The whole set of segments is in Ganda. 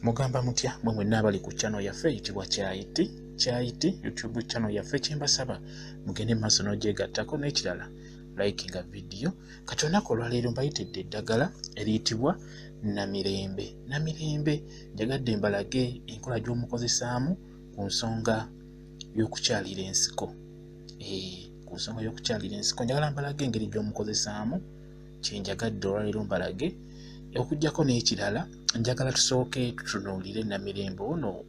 Mugamba mutya mwe mwenna abali ku channel yaffe eyitibwa Kyayiti Kyayiti YouTube channel yaffe? Kyembasaba mugende mu maaso n'ogyegattako, n'ekirala likinga vidiyo. Kati olunaku olwaleero mbayitidde eddagala eriyitibwa Namirembe. Namirembe njagadde mbalage enkola gy'omukozesaamu ku nsonga y'okukyalira ensiko. Ku nsonga y'okukyalira ensiko njagala mbalage engeri gy'omukozesaamu, kyenjagadde olwaleero mbalage. Okuggyako n'ekirala, njagala tusooke tutunuulire Namirembe ono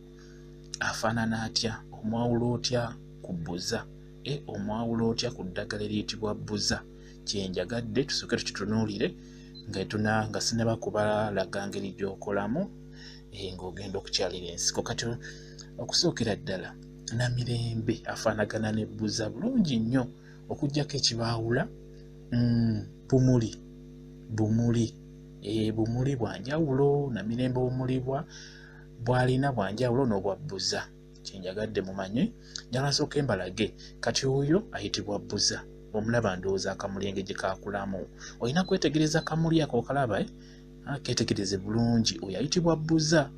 afaanana atya, omwawula otya ku bbuza, omwawula otya ku ddagala eriyitibwa bbuza. Kyenjagadde tusooke tukitunuulire nga sinaba kubalaga ngeri gy'okolamu ng'ogenda okukyalira ensiko. Kati okusookera ddala, Namirembe afaanagana n'ebbuza bulungi nnyo, okuggyako ekibaawula bumuli. Bumuli bumuli bwa njawulo. Namirembe obumuli bw'alina bwa njawulo n'obwa bbuza. Kyenjagadde mumanye, njagala nsooke mbalage. Kati oyo ayitibwa bbuza, omulaba ndowooza akamuli engeri gye kakulamu. Olina kwetegereza kamuli ako, okalaba, keetegereze bulungi. Oyo ayitibwa bbuza.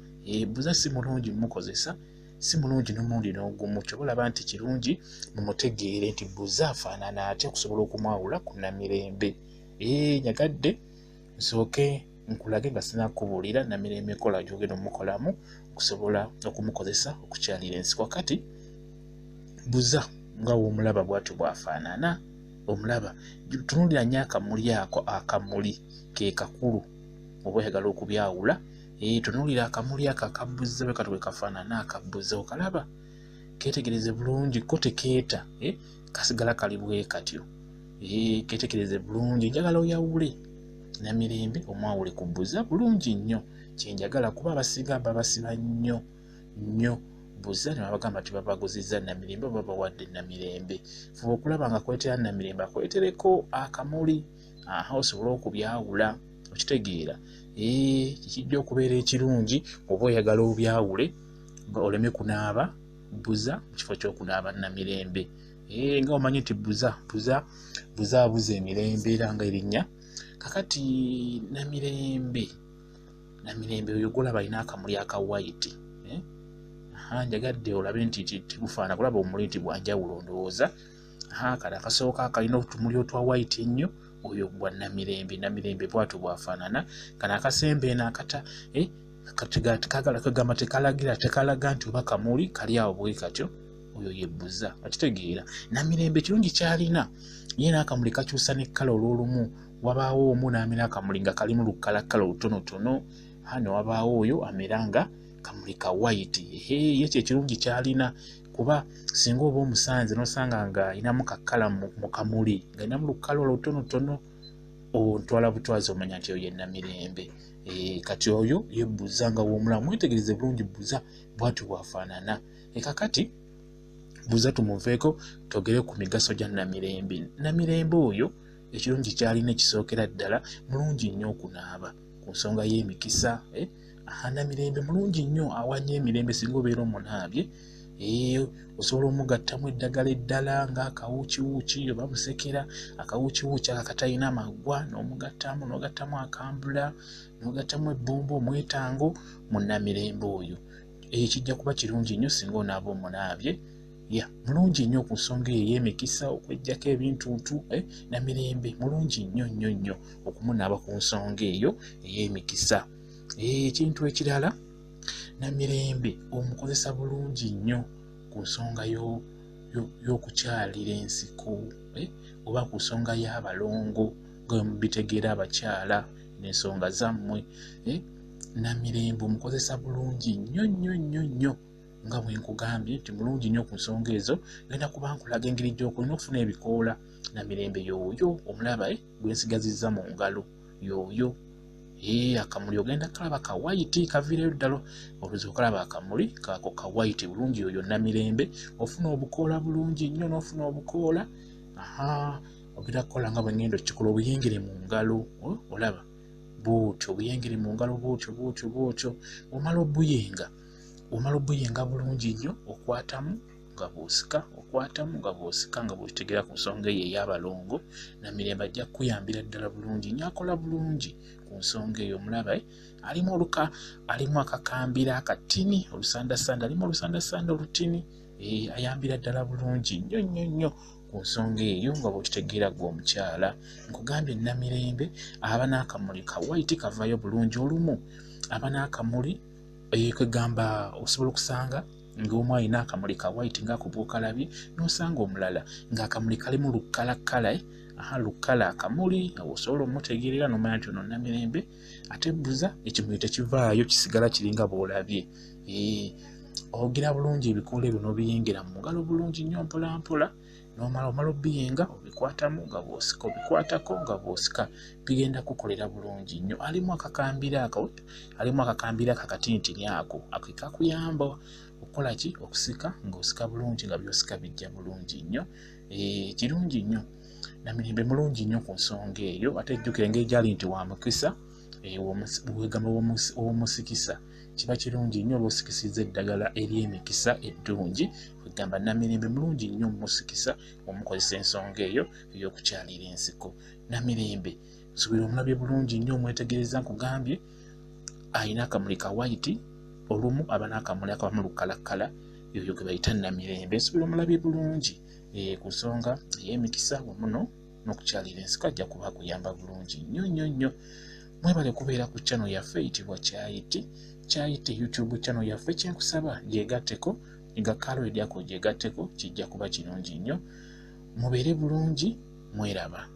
Bbuza si mulungi mmukozesa, si mulungi n'omulundi n'ogumu. Kyoba olaba nti kirungi mumutegeere nti bbuza afaanana atya okusobola okumwawula ku Namirembe. Njagadde nsooke nkulage nga sinnakubuulira Namirembe enkola gy'ogenda omukolamu okusobola okumukozesa okukyalira ensiko. Kati bbuza nga w'omulaba bw'atyo bw'afaanana, omulaba. Tunuulira nnyo akamuli ako, akamuli ke kakulu oba oyagala okubyawula. Tunuulira akamuli ako akabbuza bwe kati bwe kafaanana. Akabbuza okalaba, keetegereze bulungi, ko tekeeta, kasigala kali bwe katyo. Keetegereze bulungi. Njagala oyawule Namirembe, omwawule ku bbuza bulungi nnyo. Kyenjagala kuba abasinga babasiba nnyo nnyo bbuza ne babagamba nti babaguzizza Namirembe oba babawadde Namirembe. Fuba okulaba nga akuleetera Namirembe, akuleetereko akamuli, aha, osobole okubyawula. Okitegeera? Kikijja okubeera ekirungi oba oyagala obyawule oleme kunaaba bbuza mu kifo ky'okunaaba Namirembe. Nga omanyi nti bbuza bbuza bbuza abuza emirembe, era nga erinnya. Kakati Namirembe, Namirembe oyo gw'olaba alina akamuli aka white. Aha, njagadde olabe nti tebufaana kulaba obumuli nti bwa njawulo ndowooza. Aha, kano akasooka kalina otumuli otwa white ennyo, oyo gwa Namirembe. Namirembe bw'atyo bw'afaanana. Kano akasemba eno akata kagamba tekalagira, tekalaga nti oba kamuli kali awo bwe katyo, oyo ye bbuza. Okitegeera? Namirembe ekirungi ky'alina, ye n'akamuli kakyusa ne kkala. Olw'olumu wabaawo omu n'amera akamuli nga kalimu lukkalakala olutonotono, ne wabaawo oyo amera nga kamuli ka white. Ehe, ye kye ekirungi ky'alina, kuba singa oba omusanze n'osanga ng'ayinamu kakkala mu kamuli, ng'ayinamu lukkala olutonotono, ontwala butwazi omanya nti oyo ye Namirembe. Kati oyo ye bbuza nga w'omulaba. Mwetegereze bulungi, bbuza bw'atyo bw'afaanana. Kakati bbuza tumuveeko, twogere ku migaso gya Namirembe. Namirembe oyo ekirungi ky'alina ekisookera ddala, mulungi nnyo okunaaba ku nsonga y'emikisa. Aha, Namirembe mulungi nnyo, awa nnyo emirembe singa obeera omunaabye. Osobola omugattamu eddagala eddala ng'akawuukiwuuki oba busekera, akawuukiwuuki ako akatalina maggwa, n'omugattamu, n'ogattamu akambula, n'ogattamu ebbumba omwetango mu Namirembe oyo. Kijja kuba kirungi nnyo singa onaaba omunaabye. Ya, mulungi nnyo ku nsonga eyo ey'emikisa, okweggyako ebintuntu. Namirembe mulungi nnyo nnyo nnyo okumunaaba ku nsonga eyo ey'emikisa. Ekintu ekirala, Namirembe omukozesa bulungi nnyo ku nsonga y'okukyalira ensiko, oba ku nsonga y'abalongo nga bwe mubitegeera abakyala n'ensonga zammwe. Namirembe omukozesa bulungi nnyo nnyo nnyo nnyo, nga bwe nkugambye nti mulungi nnyo ku nsonga ezo. Ngenda kuba nkulaga engeri gy'okulina okufuna ebikoola. Namirembe y'oyo omulaba, gwe nsigazizza mu ngalo, y'oyo. Akamuli ogenda kalaba ka white, kaviireyo ddala oluzi okalaba akamuli kaako ka white bulungi. Oyo Namirembe ofuna obukoola bulungi nnyo, n'ofuna obukoola. Aha, ogenda kukola nga bwe ngenda okukikola, obuyengere mu ngalo, olaba bw'otyo, obuyengere mu ngalo bw'otyo bw'otyo bw'otyo. Omala obuyenga, omala obuyenga bulungi nnyo, okwatamu nga bw'osika, okwatamu nga bw'osika, nga bw'okitegeera ku nsonga eyo ey'abalongo. Namirembe ajja kukuyambira ddala bulungi nnyo, akola bulungi ku nsonga eyo. Omulaba alimu oluka, alimu akakambira akatini, olusandasanda, alimu olusandasanda olutini, ayambira ddala bulungi nnyo nnyo nnyo ku nsonga eyo nga bw'okitegeera ggwe omukyala. Nkugambye Namirembe aba n'akamuli ka white kavaayo bulungi, olumu aba n'akamuli kwegamba osobola okusanga ng'omu alina akamuli ka white ng'ako bw'okalabye, n'osanga omulala ng'akamuli kalimu lukkalakala, aha, lukkala akamuli, osobola omutegeerera n'omanya nti ono Namirembe. Ate buza ekimuli tekivaayo, kisigala kiringa bw'olabye. Ogira bulungi ebikoola ebyo n'obiyingira mu ngalo bulungi nnyo mpola mpola, n'omala omala obiyenga, obikwatamu nga bw'osika, obikwatako nga bw'osika, bigenda kukolera bulungi nnyo. Alimu akakambira ako, alimu akakambira ako akatinitini ako, ako kakuyamba okukola ki? Okusika, ng'osika bulungi, nga by'osika bijja bulungi nnyo. Kirungi nnyo, Namirembe mulungi nnyo ku nsonga eyo. Ate jjukira engeri gy'ali nti wa mukisa, wegamba omusikisa kiba kirungi nnyo oba osikisizza eddagala ery'emikisa eddungi. Kwegamba Namirembe mulungi nnyo omusikisa, omukozesa ensonga eyo ey'okukyalira ensiko. Namirembe nsuubira omulabye bulungi nnyo, omwetegereza. Nkugambye alina akamuli ka white, olumu aba n'akamuli akabamu lukkalakala, yoyo gwe bayita Namirembe. Nsuubira omulabye bulungi ku nsonga ey'emikisa wamu n'okukyalira ensiko, ajja kuba akuyamba bulungi nnyo nnyo nnyo. Mwebale kubeera ku channel yaffe eyitibwa Kyayiti, Kyayiti YouTube channel yaffe. Kyenkusaba gyegatteko, nga kaloedi ako gyegatteko, kijja kuba kirungi nnyo. Mubeere bulungi, mweraba.